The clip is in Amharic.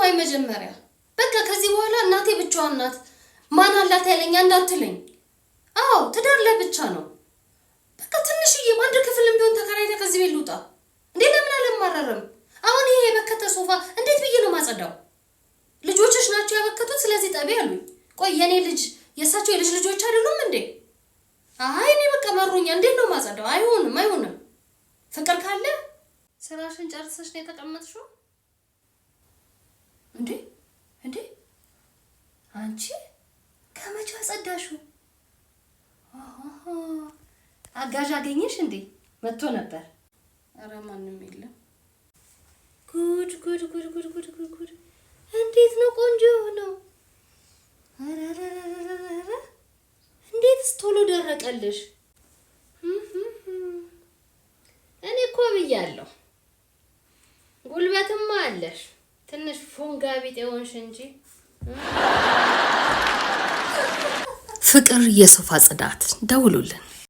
አስማማኝ መጀመሪያ። በቃ ከዚህ በኋላ እናቴ ብቻዋን ናት፣ ማን አላት ያለኛ እንዳትለኝ። አዎ ትዳር ለብቻ ነው። በቃ ትንሽዬ አንድ ክፍልም ቢሆን ተከራይተህ ከዚህ ቤት ልውጣ እንዴ! ለምን አለማረርም? አሁን ይሄ የበከተ ሶፋ እንዴት ብዬ ነው ማጸዳው? ልጆችሽ ናቸው ያበከቱት፣ ስለዚህ ጠቢ አሉኝ። ቆይ የኔ ልጅ የእሳቸው የልጅ ልጆች አይደሉም እንዴ? አይ እኔ በቃ መሮኛ። እንዴት ነው ማጸዳው? አይሆንም፣ አይሆንም። ፍቅር ካለ ስራሽን ጨርሰሽ ነው የተቀመጥሽው እንዴ? እንዴ አንቺ ከመቼ አጸዳሽው? አጋዥ አገኘሽ እንዴ? መጥቶ ነበር። ኧረ ማንም የለም። ጉድ ጉድ ጉድ ጉድ ጉድ ጉድ ጉድ! እንዴት ነው ቆንጆ የሆነው! ኧረ ኧረ እንዴትስ ቶሎ ደረቀልሽ? እኔ እኮ ብያለሁ፣ ጉልበትማ አለሽ፣ ትንሽ ፎንጋ ቢጤ ሆንሽ እንጂ። ፍቅር የሶፋ ጽዳት ደውሉልን።